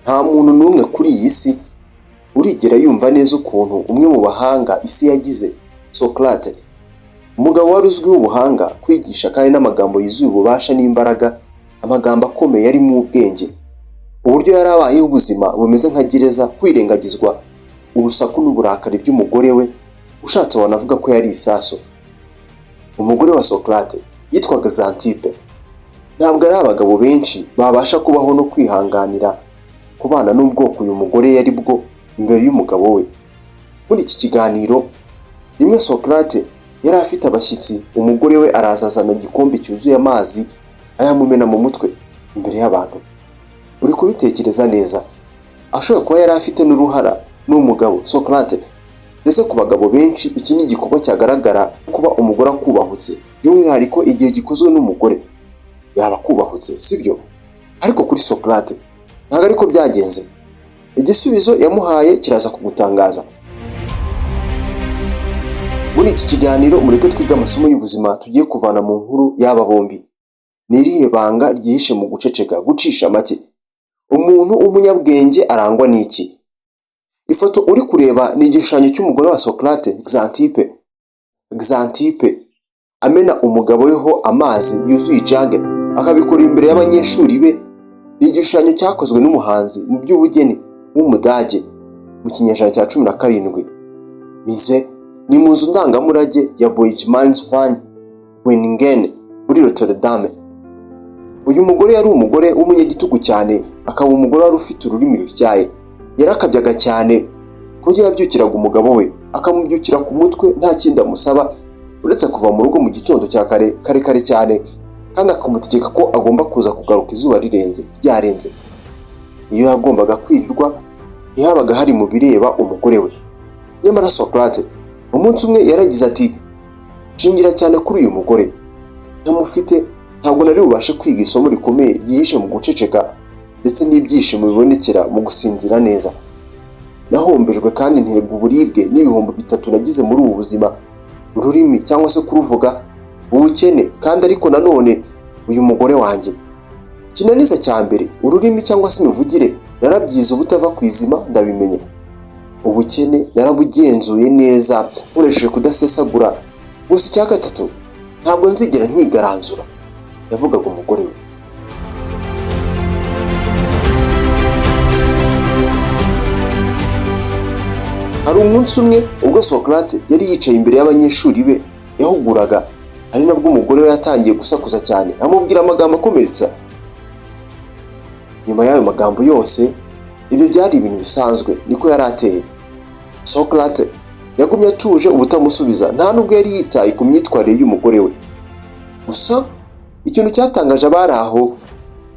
Nta muntu n'umwe kuri iyi si urigera yumva neza ukuntu umwe mu bahanga isi yagize, Socrate, umugabo wari uzwiho ubuhanga, kwigisha kandi n'amagambo yuzuye ububasha n'imbaraga, amagambo akomeye arimo ubwenge, uburyo yari abayeho ubuzima bumeze nka gereza, kwirengagizwa, urusaku n'uburakari by'umugore we, ushatse wanavuga ko yari isasu. Umugore wa Socrate yitwaga Xantippe. Ntabwo ari abagabo benshi babasha kubaho no kwihanganira kubana n'ubwoko uyu mugore yari bwo imbere y'umugabo we. Muri iki kiganiro, rimwe Socrate yari afite abashyitsi, umugore we araza azana igikombe cyuzuye amazi ayamumena mu mutwe imbere y'abantu. Uri kubitekereza neza, ashobora kuba yari afite n'uruhara n'umugabo Socrate. Ndetse ku bagabo benshi iki ni igikorwa cyagaragara kuba umugore akubahutse, by'umwihariko igihe gikozwe n'umugore yaba akubahutse, sibyo? Ariko kuri Socrate ntabwo ariko byagenze. Igisubizo yamuhaye kiraza kugutangaza. Muri iki kiganiro mureke twige amasomo y'ubuzima tugiye kuvana mu nkuru y'aba bombi. Ni irihe banga ryihishe mu guceceka, gucisha make? Umuntu w'umunyabwenge arangwa n'iki? Ifoto uri kureba ni igishushanyo cy'umugore wa Socrate, Xantippe. Xantippe amena umugabo we ho amazi yuzuye ijage, akabikora imbere y'abanyeshuri be. Ni igishushanyo cyakozwe n'umuhanzi mu by'ubugeni w'Umudage mu kinyejana cya 17. Mize ni mu nzu ndangamurage ya Boijmans van Beuningen muri Rotterdam. Uyu mugore yari umugore w'umunyagitugu cyane, akaba umugore wari ufite ururimi rutyaye. Yarakabyaga cyane ku buryo yabyukiraga umugabo we akamubyukira ku mutwe nta kindi amusaba uretse kuva mu rugo mu gitondo cya kare kare kare cyane, kandi akamutegeka ko agomba kuza kugaruka izuba rirenze ryarenze. Iyo yagombaga kwirirwa ntihabaga hari mu bireba umugore we. Nyamara Socrate umunsi umwe yaragize ati: "Nshingira cyane kuri uyu mugore, ntamufite ntabwo nari bubashe kwiga isomo rikomeye ryihishe mu guceceka ndetse n'ibyishimo bibonekera mu gusinzira neza. Nahombejwe kandi nterwa uburibwe n'ibihombo bitatu nagize muri ubu buzima: ururimi cyangwa se kuruvuga, ubukene, kandi ariko nanone uyu mugore wanjye. Ikinaniza cya mbere, ururimi cyangwa se imivugire, narabyize ubutava ku izima ndabimenya. Ubukene narabugenzuye neza nkoresheje kudasesagura. Gusa icya gatatu ntabwo nzigera nkigaranzura." Yavugaga umugore we. Hari umunsi umwe ubwo Socrate yari yicaye imbere y'abanyeshuri be yahuguraga, ari nabwo umugore we yatangiye gusakuza cyane amubwira amagambo akomeretsa. Nyuma y'ayo magambo yose, ibyo byari ibintu bisanzwe, niko yari ateye. Socrate yagumye atuje ubutamusubiza, nta nubwo yari yitaye ku myitwarire y'umugore we. Gusa ikintu cyatangaje abari aho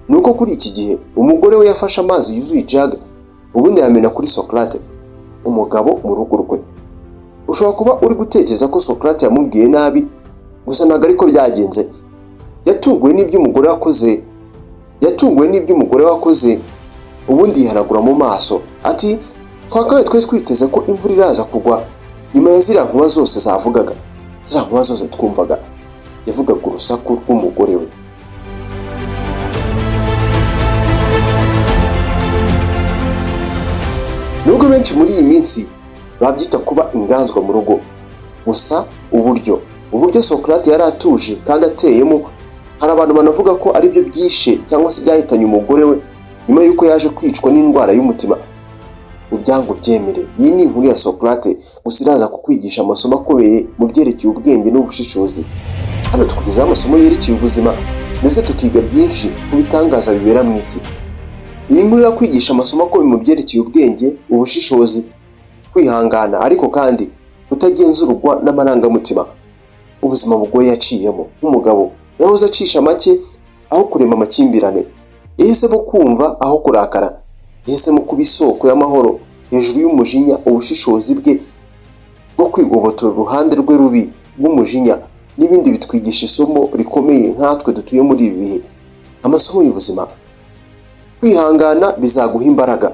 ni uko kuri iki gihe umugore we yafashe amazi yuzuye ijaga ubundi yamena kuri Socrate, umugabo mu rugo rwe. Ushobora kuba uri gutekereza ko Socrate yamubwiye nabi, gusa ntabwo ariko byagenze. Yatunguwe n'ibyo umugore wakoze, yatunguwe n'ibyo umugore wakoze, ubundi yihanagura mu maso ati: "Twakabaye twari twiteze ko imvura iraza kugwa nyuma ya ziriya nkuba zose zavugaga, ziriya nkuba zose twumvaga." Yavugaga urusaku rw'umugore we. Nubwo benshi muri iyi minsi babyita kuba inganzwa mu rugo, gusa uburyo Socrate yari atuje kandi ateyemo, hari abantu banavuga ko aribyo byishe cyangwa se byahitanye umugore we nyuma y'uko yaje kwicwa n'indwara y'umutima. Ubyango byemere, iyi ni inkuru ya Socrate, gusa iraza kukwigisha amasomo akomeye mu byerekeye ubwenge n'ubushishozi. Hano tukugezaho amasomo yerekeye ubuzima ndetse tukiga byinshi ku bitangaza bibera mu isi. Iyi nkuru irakwigisha amasomo akomeye mu byerekeye ubwenge, ubushishozi, kwihangana, ariko kandi kutagenzurwa n'amarangamutima. Ubuzima bugoye yaciyemo nk'umugabo yahoze acisha make aho kurema amakimbirane, yahisemo kumva aho kurakara, yahisemo kuba isoko y'amahoro hejuru y'umujinya. Ubushishozi bwe bwo kwigobotora uruhande rwe rubi rw'umujinya n'ibindi bitwigisha isomo rikomeye nkatwe dutuye muri ibi bihe. Amasomo y'ubuzima: kwihangana bizaguha imbaraga.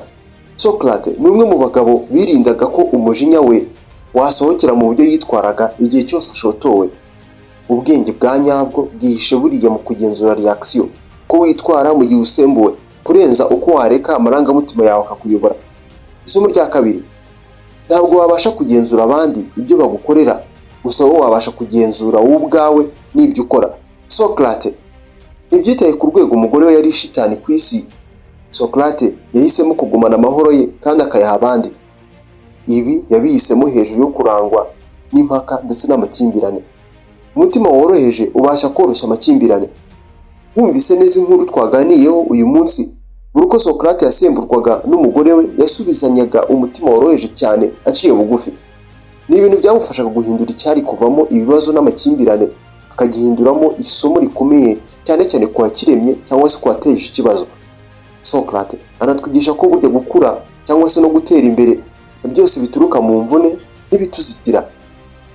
Socrate ni umwe mu bagabo birindaga ko umujinya we wasohokera mu buryo yitwaraga igihe cyose ashotowe. Ubwenge bwa nyabwo bwihishe buriya mu kugenzura reaction, ko witwara mu gihe usembuwe. Kurenza uko wareka amarangamutima yawe akakuyobora. Isomo rya kabiri: ntabwo wabasha kugenzura abandi ibyo bagukorera, gusa wowe wabasha kugenzura wowe ubwawe n'ibyo ukora. Socrate ntibyitaye ku rwego umugore we yari shitani ku isi, Socrate yahisemo kugumana amahoro ye kandi akayaha abandi. Ibi yabihisemo hejuru yo kurangwa n'impaka ndetse n'amakimbirane. Umutima woroheje ubasha koroshya amakimbirane. Wumvise neza inkuru twaganiyeho uyu munsi, buri uko Socrate yasemburwaga n'umugore we, yasubizanyaga umutima woroheje cyane, aciye bugufi. Ni ibintu byamufashaga guhindura icyari kuvamo ibibazo n'amakimbirane, akagihinduramo isomo rikomeye, cyane cyane ku wakiremye cyangwa se ku wateje ikibazo. Socrate anatwigisha ko burya gukura cyangwa se no gutera imbere byose bituruka mu mvune n'ibituzitira.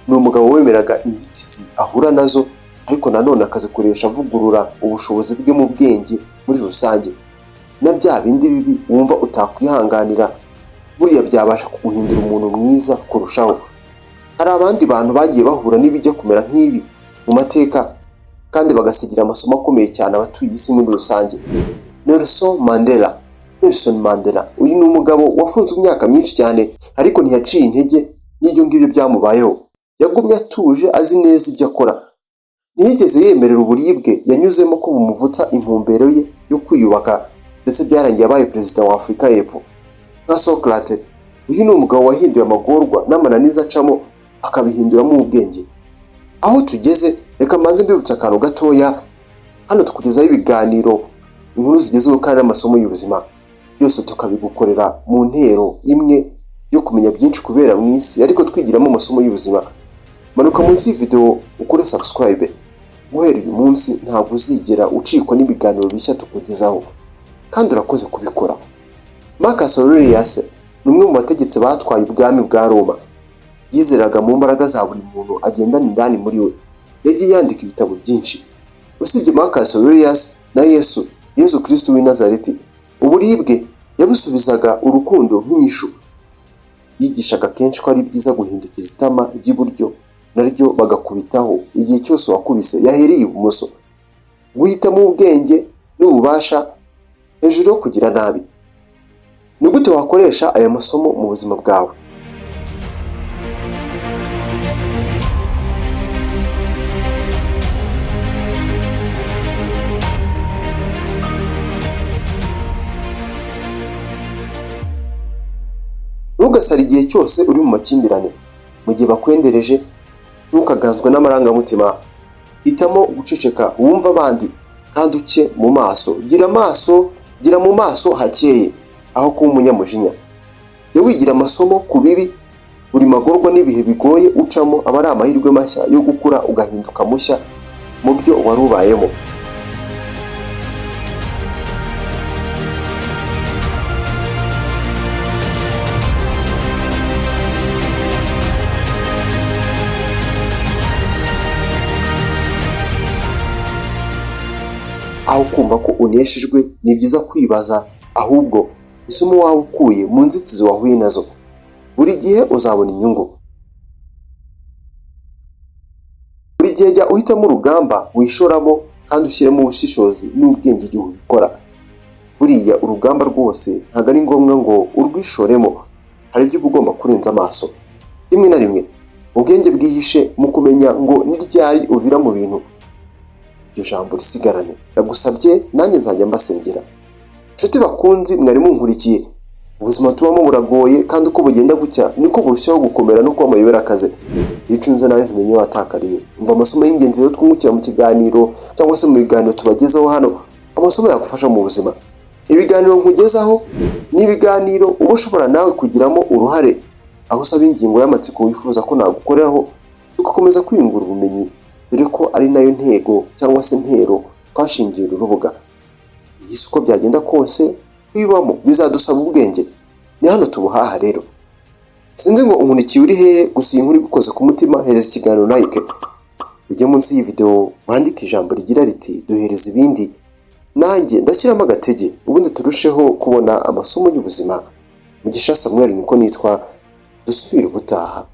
Ni umugabo wemeraga inzitizi ahura nazo, ariko nanone akazikoresha avugurura ubushobozi bwe mu bwenge muri rusange. Na bya bindi bibi wumva utakwihanganira, buriya byabasha kuguhindura umuntu mwiza kurushaho. Hari abandi bantu bagiye bahura n'ibijya kumera nk'ibi mu mateka, kandi bagasigira amasomo akomeye cyane abatuye isi muri rusange. Nelson Mandela. Nelson Mandela, uyu ni umugabo wafunzwe imyaka myinshi cyane, ariko ntiyaciye intege n'ibyo ngibyo byamubayeho. Yagumye atuje, azi neza ibyo akora. Ntiyigeze yemerera uburibwe yanyuzemo ko bumuvutsa intumbero ye yo kwiyubaka, ndetse byarangiye abaye perezida wa Afurika y'Epfo. Nka Socrate, uyu ni umugabo wahinduye amagorwa n'amananiza acamo, akabihinduramo ubwenge. Aho tugeze, reka mbanze mbibutse akantu gatoya. Hano tukugezaho ibiganiro, inkuru zigezweho kandi n'amasomo y'ubuzima, byose tukabigukorera mu ntero imwe yo kumenya byinshi kubera mu isi, ariko twigiramo amasomo y'ubuzima. Manuka munsi y'iyi video ukore subscribe. Guhera uyu munsi ntabwo uzigera ucikwa n'ibiganiro bishya tukugezaho, kandi urakoze kubikora. Marcus Aurelius ni umwe mu bategetsi batwaye ubwami bwa Roma. Yizeraga mu mbaraga za buri muntu agendana indani muri we. Yagiye yandika ibitabo byinshi. Usibye Marcus Aurelius na Yesu Kristo w'i Nazareti, uburibwe yabusubizaga urukundo nk'inyishu. Yigishaga kenshi ko ari byiza guhindukiza itama ry'iburyo naryo bagakubitaho igihe cyose wakubise yahereye ibumoso. Guhitamo ubwenge n'ububasha hejuru yo kugira nabi. Ni gute wakoresha aya masomo mu buzima bwawe? Ntugasare igihe cyose uri mu makimbirane. Mu gihe bakwendereje, ntukaganzwe n'amarangamutima. Hitamo guceceka, wumve abandi kandi uke mu maso. Gira mu maso hakeye aho kuba umunyamujinya. Jya wigira amasomo ku bibi. Buri magorwa n'ibihe bigoye ucamo aba ari amahirwe mashya yo gukura, ugahinduka mushya mu byo wari ubayemo. Aho kumva ko uneshejwe, ni byiza kwibaza ahubwo isomo waba ukuye mu nzitizi wahuye nazo. Buri gihe uzabona inyungu. Buri gihe jya uhitamo urugamba wishoramo, kandi ushyiremo ubushishozi n'ubwenge igihe ubikora. Buriya urugamba rwose ntabwo ari ngombwa ngo urwishoremo, hari ibyo uba ugomba kurenza amaso. Rimwe na rimwe ubwenge bwihishe mu kumenya ngo ni ryari uvira mu bintu. Iryo jambo risigarane, ndagusabye, nanjye nzajya mbasengera. Inshuti bakunzi mwari munkurikiye, ubuzima tubamo buragoye, kandi uko bugenda gucya niko burushaho gukomera no kuba amayobera akaze. Iyo ucunze nawe ntumenye watakariye. Umva amasomo y'ingenzi rero twungukira mu kiganiro cyangwa se mu biganiro tubagezaho hano, amasomo yagufasha mu buzima. Ibiganiro nkugezaho ni ibiganiro uba ushobora nawe kugiramo uruhare, aho usaba ingingo y'amatsiko wifuza ko nagukoreraho, tugakomeza kwiyungura ubumenyi, dore ko ari nayo ntego cyangwa se ntero twashingiye uru rubuga. Iyi si uko byagenda kose kuyibamo bizadusaba ubwenge, ni hano tubuhaha rero. Sinzi ngo unkurikiye uri hehe, gusa iyi nkuru igukoze ku mutima, hereza ikiganiro like, ujye munsi y'iyi video wandike ijambo rigira riti "Duhereze ibindi", nanjye ndashyiramo agatege, ubundi turusheho kubona amasomo y'ubuzima. Mugisha Samuel niko nitwa, dusubire ubutaha.